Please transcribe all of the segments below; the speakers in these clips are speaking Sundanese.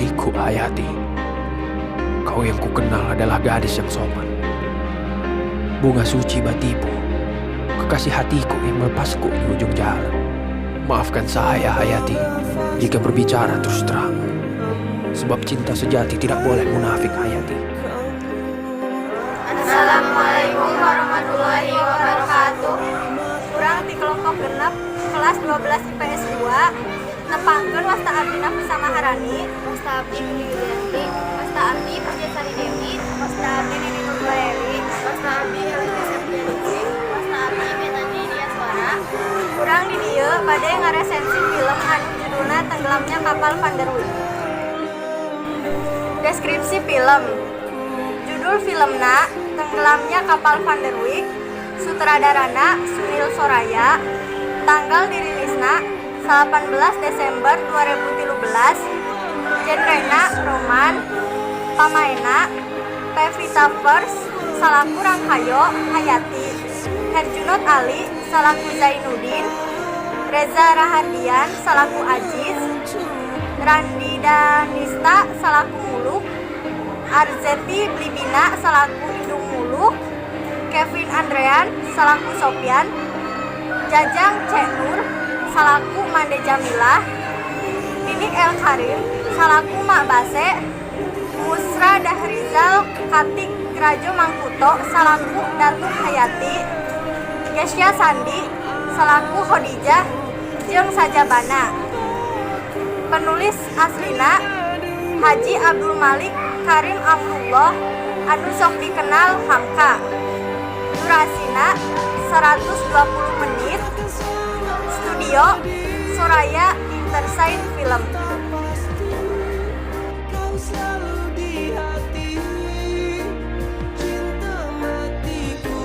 Kekasihku Hayati, kau yang kukenal adalah gadis yang sopan. Bunga suci batipu, kekasih hatiku yang melepasku di ujung jalan. Maafkan saya Hayati jika berbicara terus terang. Sebab cinta sejati tidak boleh munafik Hayati. Assalamualaikum warahmatullahi wabarakatuh. Urang ti kelompok 6 kelas 12 IPS 2 nepangkeun, wasta abdi Nafisa Maharani, wasta abdi Yuni Yulianti, wasta abdi Pujasari Dewi, wasta abdi Nini Nurbaeli, wasta abdi Elisa Septianingsih, wasta abdi Betani Diaswara. Urang di dieu bade ngaresensi film anu judulna Tenggelamnya Kapal Van der Wijck. Deskripsi film. Judul filmna Tenggelamnya Kapal Van der Wijck, sutradarana Sunil Soraya, tanggal dirilisna 18 Desember 2013, genrena roman, pamainna Pevita Pearce salaku Ranghayo Hayati, Herjunot Ali salaku Zainuddin, Reza Rahadian salaku Aziz, Randi Danista salaku Muluk, Arzetti Bilbina salaku Indung Muluk, Kevin Andrean salaku Sopyan, Jajang C. Nur salaku Mande Jamilah, Ninik El Karim salaku Mak Base, Musra Dahrizal Katik Rajo Mangkuto salaku Datuk Hayati, Yesya Sandi salaku Khodijah jeung Sajabana. Penulis aslina Haji Abdul Malik Karim Amrullah anu sok dikenal Hamka. Durasina 120 menit. Studio Soraya Intersign Film. Kau selalu di hati, cinta matiku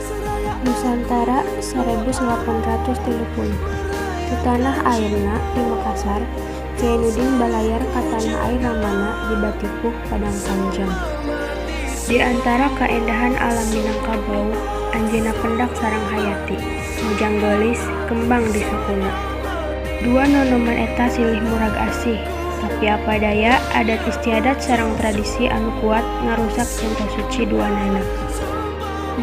seraya. Nusantara 1830. Di tanah airna di Makassar, Zainuddin balayar ka tanah air ramana di Batipuh, Padang Panjang. Di antara kaendahan alam Minangkabau, anjeunna pendak sareng Hayati, mojang geulis, kembang di sukuna. Dua nonoman eta silih murag asih, tapi apa daya adat istiadat sareng tradisi anu kuat ngarusak cinta suci duanana.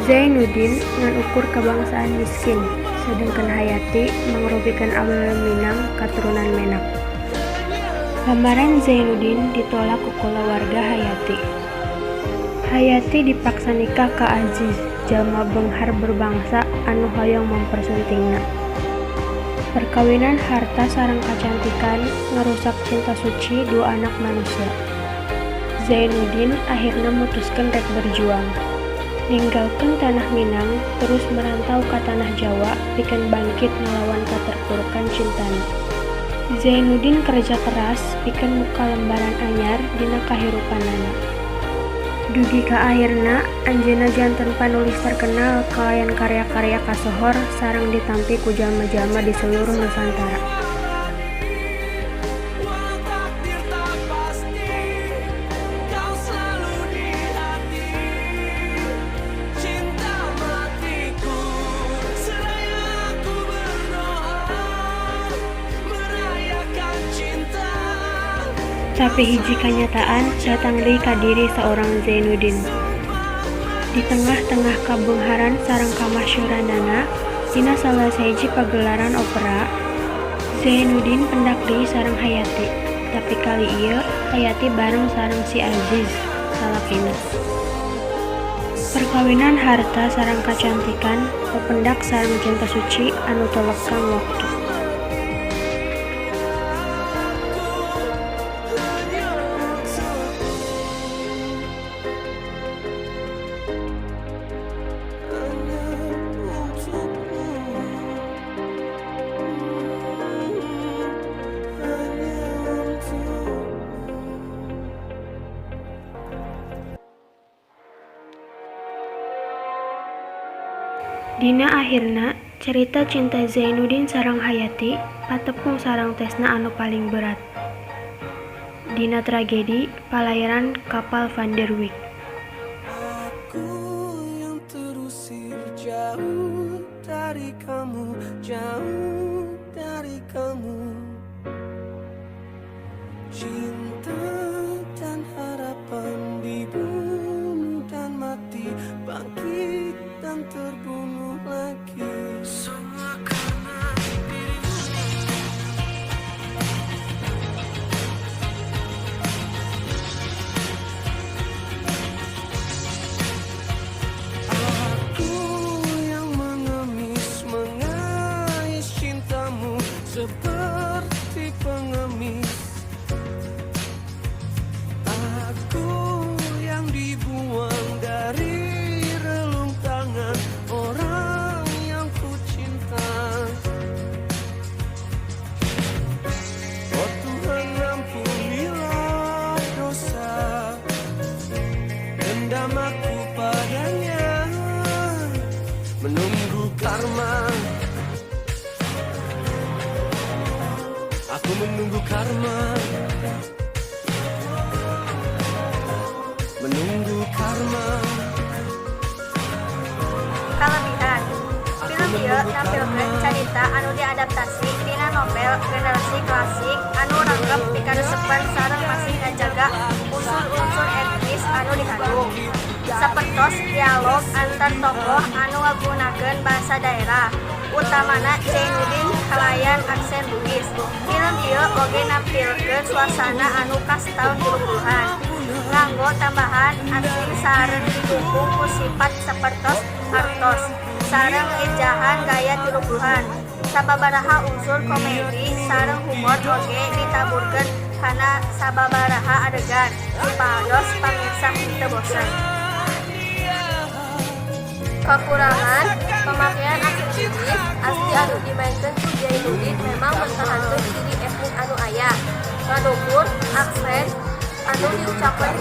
Zainuddin ngan ukur kebangsaan miskin, sedengkeun Hayati mangrupikeun awewe Minang katurunan Menak. Lamaran Zainuddin ditolak ku kulawarga Hayati. Hayati dipaksa nikah ka Aziz, jalma beunghar berbangsa anu hoyong mampersuntingna. Perkawinan harta sareng kacantikan ngarusak cinta suci dua anak manusia. Zainuddin akhirna mutuskeun rek berjuang. Ninggalkeun tanah Minang terus merantau ka tanah Jawa pikeun bangkit ngalawan katerpurukan cintana. Zainuddin kerja keras pikeun muka lembaran anyar dina kahirupanana. Dugi ka akhirna anjeunna janten panulis terkenal kalayan karya-karya kasohor sareng ditampi ku jalma-jalma di seluruh Nusantara. Walau takdir tak pasti, kau selalu di hati, cinta matiku seraya aku berdoa merayakan cinta. Tapi hiji kanyataan datang deui ka diri seorang Zainuddin. Di tengah-tengah kabeungharan sareng kamasyhuranana, dina salah sahiji pagelaran opera, Zainuddin pendak deui sareng Hayati. Tapi kali ieu Hayati bareng sareng si Aziz, salakina. Perkawinan harta sareng kacantikan pependak sareng cinta suci anu teu lekang waktu. Hanya untukmu, hanya untukmu, hanya untukmu. Dina akhirna, cerita cinta Zainuddin sareng Hayati patepung sareng tesna anu paling berat. Dina tragedi palayaran kapal Van der Wijck. Aku yang terusir jauh dari kamu, jauh dari kamu. Cinta Cinta dan harapan dibunuh dan mati, bangkit dan terbunuh lagi. Semua karena dirimu. Aku yang mengemis, mengais cintamu seperti pengemis. Aku yang dibuang dari relung tangan orang yang ku cinta. Oh Tuhan, ampunilah dosa dendam aku padanya. Menunggu karma. Aku menunggu karma. Menunggu karma. Kalebihan film ieu nampilkeun carita anu diadaptasi tina novel generasi klasik anu rangkep pikaresepan sareng masih ngajaga unsur-unsur etnis anu dikandung, sapertos dialog antar tokoh anu ngagunakeun bahasa daerah, utamana Jainuddin kalayan aksen Bugis. Film ieu oge nampilkeun suasana anu khas taun 30-an nganggo tambahan asing sareng didukung ku sifat sapertos artos sareng ejahan gaya 30-an. Sababaraha unsur komedi sareng humor oge ditaburkeun kana sababaraha adegan supados pamirsa henteu bosen. Kakurangan, pemakaian aksen Bugis asli anu dimainkeun ku Jainuddin memang mertahankeun ciri etnik anu aya. Ngadukur aksen anu diucapkeun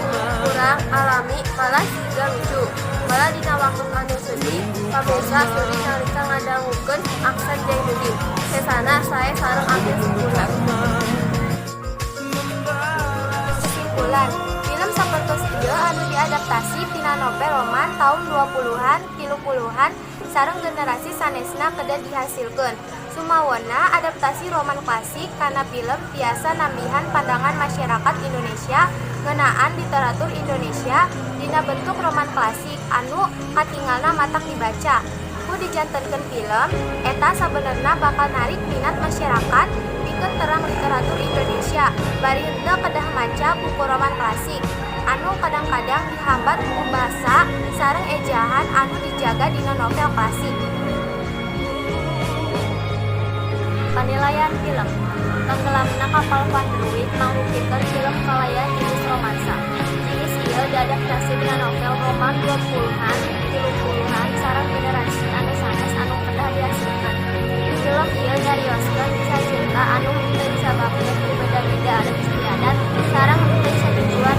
kurang alami, malah siga lucu. Malah dina waktu anu sedih, pamirsa sedih nalika ngadangukeun aksen Jainuddin. Sesana sae sareng akhir sempurna. Kesimpulan, film sapertos ieu anu diadaptasi tina novel roman taun 20-an, 30-an sareng generasi sanesna kedah dihasilkeun. Sumawona adaptasi roman klasik kana film tiasa nambihan pandangan masyarakat Indonesia ngeunaan literatur Indonesia dina bentuk roman klasik anu katingalna matak dibaca. Ku dijantenkeun film, eta sabenerna bakal narik minat masyarakat pikeun terang literatur Indonesia bari henteu kedah maca buku roman klasik anu kadang-kadang dihambat ku basa sareng ejahan anu dijaga dina novel klasik. Panilaian film. Tenggelamna Kapal Van der Wijck mangrupikeun film kalayan jenis romansa. Jenis ieu diadaptasi tina novel roman 20-an, 30-an sareng generasi anu sanes anu kedah dihasilkeun. Film ieu nyarioskeun kisah cinta anu henteu disababkeun ku beda-beda adat istiadat sareng henteu satujuan.